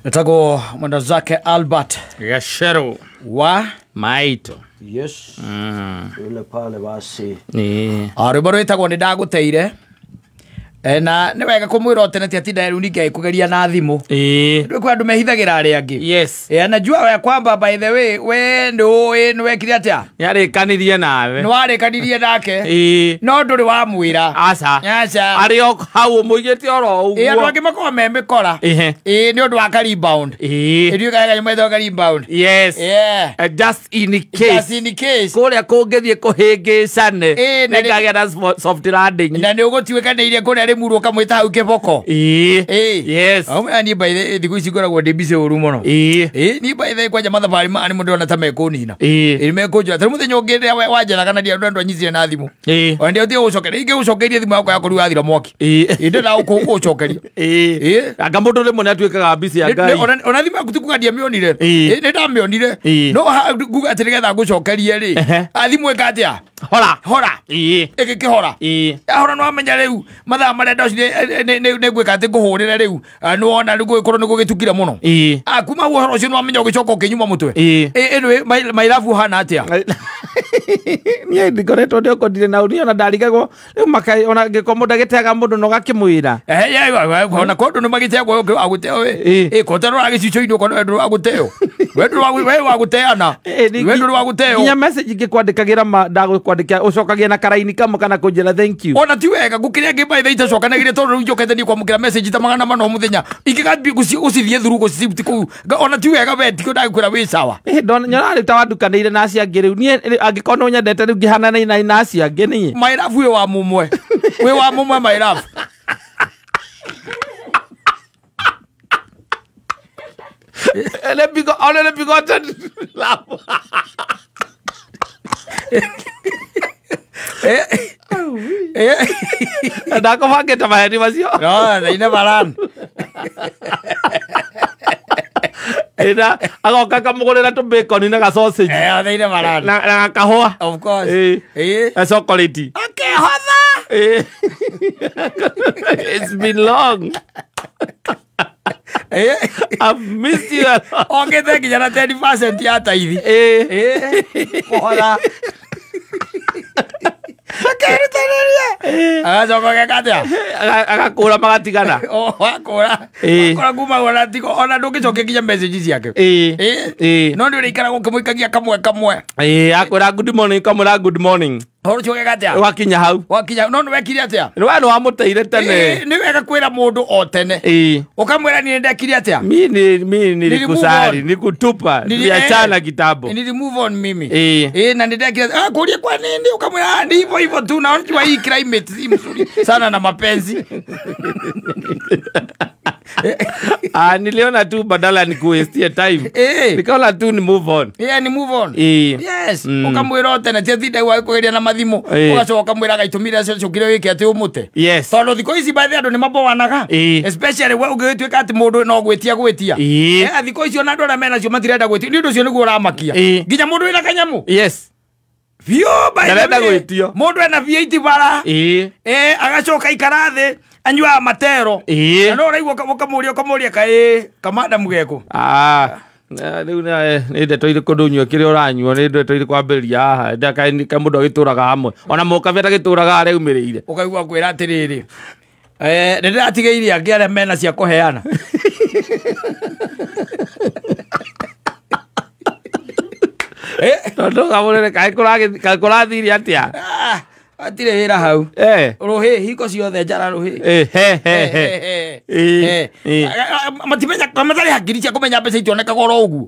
Etagwo mwenda zake Albert Gacero wa Maito. Yes. Yule pale basi. Ni rwĩmbo rwĩtagwo nĩ ndagũteire. Na nĩ wega kũmwĩra tene ti atinda rĩu ningĩ agĩkũgeria na thimũ. Rĩu kwĩ andũ mehithagĩra arĩa angĩ. Yes. Najua ya kwamba by the way we nĩ nĩ wekire atĩa? Nĩarĩkanirie nawe. Nĩ warĩkanirie nake. No ndũrĩ wamwĩra. Aca. Aca. Arĩ o hau ũmũigĩte oro ũguo. Andũ angĩ makoragwo me mĩkora. Nĩ ũndũ wa ka rebound. Ithuĩ kaga nyamũ ka rebound. Yes. Yeah. Just in case. Just in case. Kũrĩa kũngĩthiĩ kũhĩngĩcane. Nĩngagĩa na soft landing. Na nĩ ũgũtuĩka nĩ iria kũrĩa rĩmuru ũkamwĩta hau kĩboko. Yes. Niĩ by the thikũ ici ngoragwo ndĩ busy ũru mũno. Niĩ by the kwanja mathabarĩ maya nĩ mũndũ ona ta mekũnina. Nĩ mekũnjoya. Tarĩu mũthenya ũngĩ rĩrĩa wanjethaga na andũ anyitire na thimũ. Ona ndio ũgũcokeria. Ingĩgũcokeirie thimũ yakwa yakorirwo yathira mwaki. Ndĩrenda gũgũcokeria. Anga mũndũ rĩmwe nĩatuĩkaga busy ya Ngai. Ona thimũ yaku ti kuga ndiamĩonire. Nĩ ndamĩonire. No nguga atĩ nĩgetha ngũcokerie rĩ. Thimũ ĩka atĩa? Hora. Hora. Ĩgĩkĩhora. Yahora nĩ wamenya rĩu mathaa marĩa ndocire nĩ ngwĩka atĩ ngũhũrĩre rĩu nĩ wona rĩu gũgĩkorwo nĩ gũgĩtukire mũno. Kuma hau ũhoro ũcio nĩ wamenya ũgĩcoka ũkĩnyuma mũtwe. Anyway, my love ũhana atĩa? Niĩ ndikoretwo ndĩ ũkondire na niĩ ona ndarigagwo rĩu makai ona angĩkorwo mũndũ agĩteaga mũndũ no gakĩmwĩra. Ona korwo andũ nĩ magĩteagwo agũteo ĩ kotarora gĩcicio-inĩ ũkona we ndũrĩ wa gũteo. We ndũrĩ we wa gũteana. We ndũrĩ wa gũteo. Nginya message ingĩkwandĩkagĩra ndagũkwandĩkĩra ũcokagia na karaini kamwe kana kũnjĩra thank you. Ona ti wega gũkĩrĩa ngĩ by the itacokanagĩria tondũ rĩu njokete niĩ kwamũkĩra message ta 400 o mũthenya. Ingĩgathiĩ gũcithiĩ through gũcisift kũu. Ona ti wega we tikũ ndagĩkwĩra wĩ sawa. Nyonaga rĩu ta wandukanĩire na acio angĩ rĩu niĩ angĩkorwo nĩ ũnyendete rĩu ngĩhananaine na acio angĩ niĩ. My love wĩ wa mũmwe. Wĩ wa mũmwe my love. Let me go to love. Ndakũbangĩte maheni macio. No, they never run. Ĩna agoka akamũgũrĩra tũ bacon na ga sausage. They never run. Na kahũa. Of course. Na chocolate. Akĩhotha. It's been long. I've missed you a lot. Okĩte nginya na 10% ya taithi. Kũhotha. Akerutanĩria. Agacoka ageka atĩa? Agakũra magatigana. Akũra. Akũra kuma ona tigo ona ndũngĩcokia nginya message ciake. No nĩ ũrĩikaraga ũkĩmũikagia kamwe kamwe. Akwĩra good morning kamwĩra good morning. Ũhoro ũcio ũgeka atĩa? Wakinya hau. Wakinya no nĩ wekire atĩa? Nĩ we nĩ wamũteire tene. Nĩ wega kwĩra mũndũ o tene. Ũkamwĩra niĩ ndekire atĩa? Mimi nilikusali, nikutupa, niliachana kitambo. Nili move on mimi. Na ndekire kũria kwa nini ukamwĩra ni hivyo hivyo tu na unajua hii climate si mzuri sana na mapenzi. Niliona tu badala nikuwastie time. Nikaona tu ni move on. Ni move on. Yes. Ukamwĩra tene ti athinda gwa na mathimu. Ugacoka ũkamwĩra gaitũmire cokire wĩke atĩ ũmũte. Yes. Tondũ thikũ ici bathi andũ nĩ mabowanaga. Especially we ũngĩgĩtuĩka atĩ mũndũ no gwĩtia gwĩtia. Thikũ ici ona andũ arĩa menacio matirenda gwĩtio. Nĩ ũndũ ũcio nĩguo ũramakia. Nginya mũndũ wĩna kanyamũ. Yes. Biũ by the way. Mũndũ ena V8 bara. Agacoka ikara thĩ anyuaga matero. Na no ũraigua ũkamũria ũkamũria kaĩ kamanda mũgekũ. Rĩu nĩ ndeto irĩkũ ndũnyua kĩrĩa ũranyua nĩ ndeto irĩkũ kwambĩrĩria haha ka mũndũ agĩtũraga hamwe ona mũkabi atagĩtũraga harĩa aumĩrĩire. Ũkaigua kwĩra atĩrĩrĩ nĩ ndĩratigĩirie angĩ arĩa mena cia kũheana. Tondũ kamũrĩre kaĩ kũrathiire atĩa? Hatirĩ wĩra hau. Rũhĩ hingo ciothe njara rũhĩ. Matimenya matarĩ hakiri cia kũmenya mbeca itionekaga oro ũguo.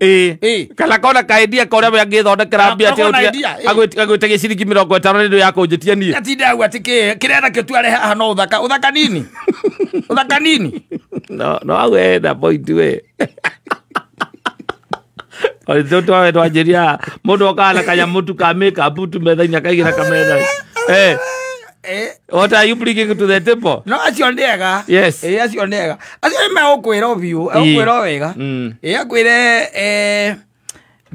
Kana kona kaendia korĩa we angĩthondekera mbia agwĩtagia ciringi 50 nĩ ũndũ ya kũnjĩtia niĩ. Atinda hau atĩ kĩ kĩrĩa nakĩo tu arehe haha no ũthaka. Ũthaka nini? Ũthaka nini? No no hau hena point we. Orĩtũ twawe twanjĩria mũndũ okaga na kanyamũ tu ka makeup tu metha-inĩ akaigĩra kametha. What are you bringing to the table? No, acio nĩ ega. Yes. Acio nĩ ega. Acio nĩ megũkwĩra ũbiũ, egũkwĩra o wega. Akwĩre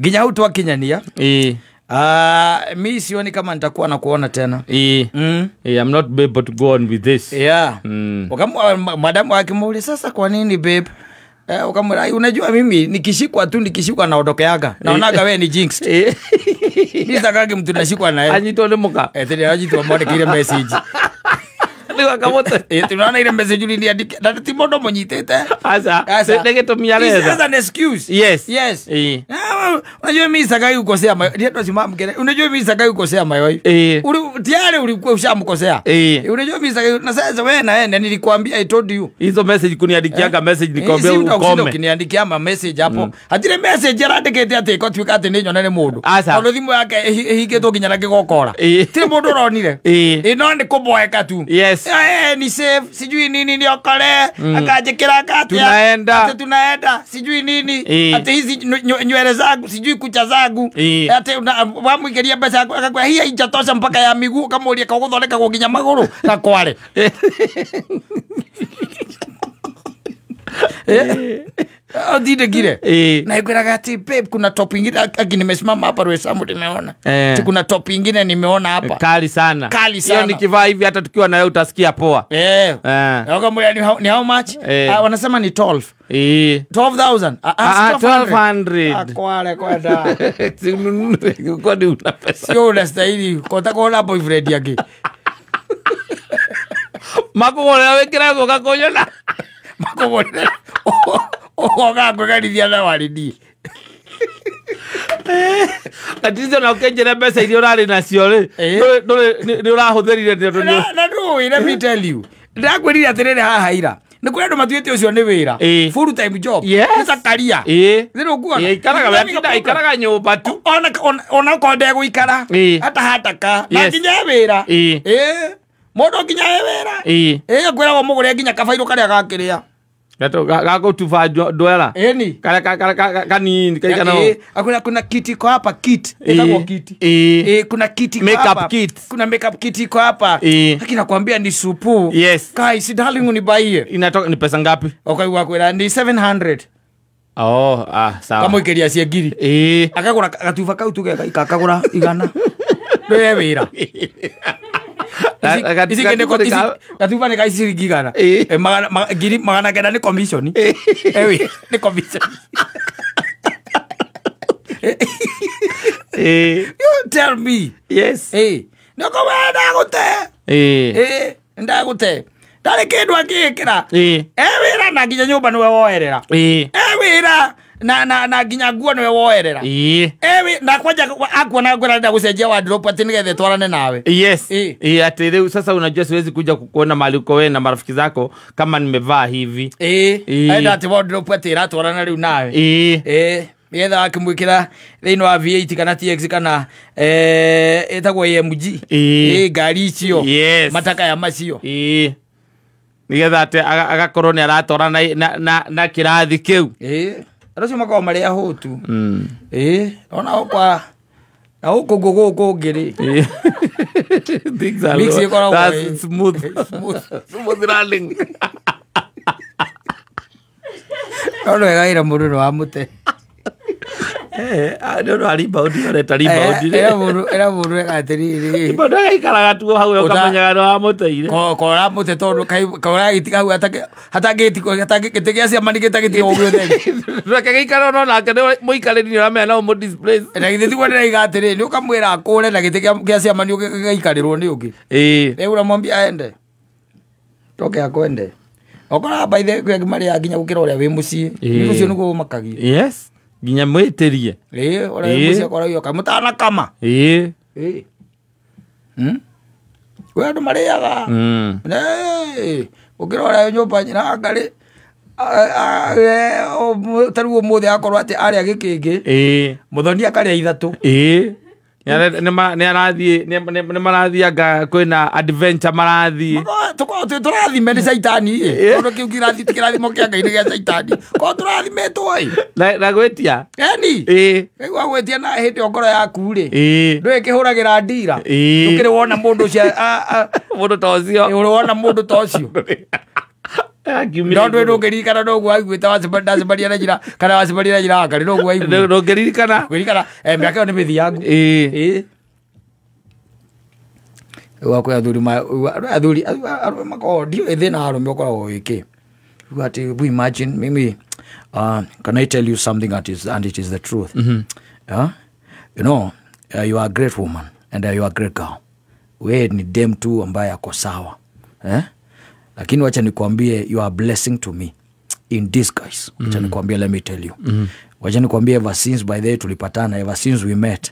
nginya hau twakinyania. Mi sioni kama nitakuwa na kuona tena. I'm not able to go on with this. Yeah. Madamu akimwambia sasa kwa nini babe? Ukamwira unajua mimi nikishikwa tu nikishikwa naondokeaga. Naonaga wewe ni jinx. Ni sakagi mtu nashikwa naye. Anyitwo nĩ mũka. Tene anyitwo mwandĩkĩire message. Rĩu akamũte. Tunaona ile message uliniandikia. Na ti mũndũ mũnyitĩte. Aca. Nĩ gĩtũmi aretha. It's an excuse. Yes. Yes. Unajua mimi sakai kukosea mayo. Ndio simama mkere. Unajua mimi sakai kukosea mayo. Tayari ulikuwa ushamkosea. Unajua mimi sakai na sasa wewe na yeye nilikwambia I told you. Hizo message kuniandikiaga message nikwambia ukome. Ukiniandikia ma message hapo. Hatire message arandikite ati ko tuika ati ni nyone ni mundu. Tondu thimu yake ihingitwo nginya na kigokora. Tire mundu uronire. No ni kuboeka tu. Yes. Ni safe sijui nini ni okore akajikira kati tunaenda tunaenda sijui nini ati hizi nywele zangu sijui kucha zangu ati wamwikiria mbeca akakwira hii haijatosha mpaka ya miguu kamuria kaguthondeka nginya maguru na kware. Odidegire na ikwiraga ati babe kuna top ingine aki nimesimama hapa Roysambu nimeona kuna top ingine nimeona hapa kali sana kali sana. Hiyo nikivaa hivi hata tukiwa na wewe utasikia poa. Wakamwambia ni how much? Wanasema ni 12. 12,000. 1200. Kwale kwenda. Kwani una pesa? Sio unastahili kota kuona boyfriend yake. Makugorera wikira guka kunyona. Makugorera. Oga ngwegarithia na waridi. Atizo na ukenjera mbeca iria urari nacio ri nduri urahuthirire na ndui let me tell you ndakwirire atiriri haha ira ni kuri andu matuite ucio ni wira full time job ni sakaria ni ukuona ikaraga ikaraga nyumba tu ona ona ko ndegũikara hata hataka na nginya wira mundu nginya wira ngwiragwo mugure nginya kabairũ karia gakiria gato gago tuva ndwela eni kala kanini kaikana akuna kuna kiti kwa hapa kit itakuwa kiti kuna kiti kwa hapa makeup kit kuna makeup kit iko hapa lakini nakwambia ni supu. Yes. Kai si darling unibaie inatoka ni pesa ngapi? Okay wakwira ni 700. Oh sawa kama ikeria cia ngiri akagura gatuba kau tuge akagura igana ndio wira gatuba ni kaiciringi igana ngiri magana kenda ni commission ewi ni commission. You tell me. Yes. Niko we ndagute ndagute ndari kindu angikira wira na nginya nyumba niwe woerera wira na nginya nguo niwe woerera na kwanja akuona ngwira nda gucenjia wardrobe ati nigetha twarane nawe. Yes. Ati leo sasa unajua siwezi kuja kukuona mahali uko wewe na marafiki zako kama nimevaa hivi. Enda ati wardrobe ati iratwarana riu nawe. Nigetha akimwikira thiini wa V8 kana TX kana etagwo AMG ngari icio mataka ya macio nigetha ati agakorwo ni aratwarana na kirathi kiu. Acio makoragwo marĩ ahũtu. Ona kwa na huku gũkũ ngĩrĩ things are smooth smooth running. Ono wega mũndũ nĩ wa mũte. Nĩ ũndũ wa rebound ũreta rebound era mũndũ ega atĩrĩrĩ mũndũ agaikaraga tu hau ũkamenyaga nĩ wa mũteire kora mũte tondũ kora gĩtiga hau hatangĩgĩtĩ gĩa ciama nĩ gĩtagĩtiga ũguo ũtheri reke gĩikare no nake nĩ mũikarĩri nĩ ũramenya no ũmũ displace na githĩ tiguo ndĩraiga atĩrĩ nĩ ũkamwĩra akũre na gĩtĩ gĩa ciama nĩ gĩgaikarĩrwo nĩ ũngĩ rĩu ũramwambia aende toke akwende okora by the way marĩa nginya gũkĩra ũrĩa wĩ mũciĩ nĩ ũcio nĩguo ũmakagia. Yes. Nginya mwĩtĩrie ũrĩa wĩ mũciĩ akora yoka mũtanakama kwĩ andũ marĩaga ũkĩra ũrĩa nyũmba na ngarĩ ta rĩu ũmũthĩ akorwo atĩ arĩa gĩkĩngĩ mũthoni akarĩa ithatũ nĩ arathiĩ nĩ marathianga kwĩna adventure marathiĩ tũrathime nĩ caitani tondũ kĩu kĩrathimo kĩa Ngai nĩ gĩa caitani korwo tũrathimetwo na gwĩtia eni kaigua gwĩtia na hĩndĩ ĩyo ngoro yaku rĩ ndũĩ kĩhũragĩra ndira ndũkĩrĩ wona mũndũ ũcio mũndũ ta ũcio ũrĩ wona mũndũ ta ũcio no ndũĩ ndũngĩririkana noguo waiguĩte wacemania na njĩra kana wacemania na njĩra wakarĩ noguo waiguĩte ndũngĩririkana kwĩririkana mĩaka ĩyo nĩ mĩthiangu kwĩ athuri athuri arũme makoragwo ndiũĩ thĩna wa arũme ũkoragwo wĩkĩ atĩ imagine mimi Can I tell you something that is, and it is the truth? Yeah? You know, you are a great woman and you are a great girl. We ni dem tu ambaye ako sawa. Eh? Lakini wacha nikwambie, you are a blessing to me in disguise. Wacha nikwambie, let me tell you. Wacha nikwambie, ever since by the way tulipatana, ever since we met,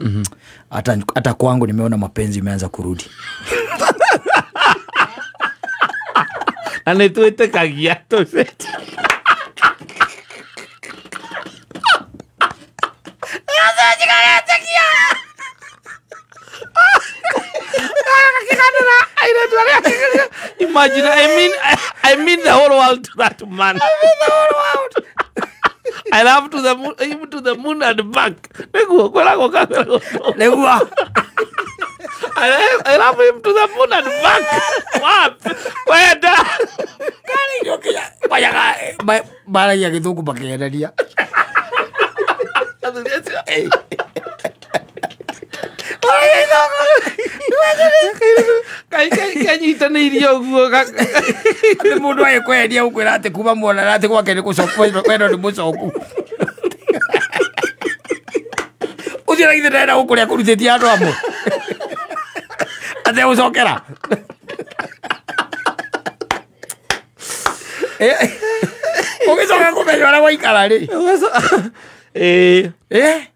hata kwangu nimeona mapenzi imeanza kurudi. Na nä twä tä kagia tå Imagine, I mean the whole world to that man. I mean the whole world. I love to the moon, even to the moon and back. I love him to the moon and back. What? Where da? Mara ya githungu makienderia. Kanyitanĩirie ũguo. Atĩ mũndũ agĩkwendia gũkwĩra atĩ kuma muona atĩ gwake nĩ gũcoku, wendo nĩ mũcoku. Ũcio na githĩ ndarenda gũkũrĩa kũrutĩtie andũ amwe. Ategũcokera. Ũgĩcoka kũmenya ũrĩa waikara rĩ. Eh?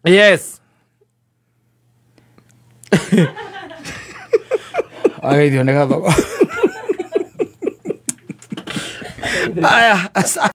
Yes. Ageithio nĩ gathogo. Aya,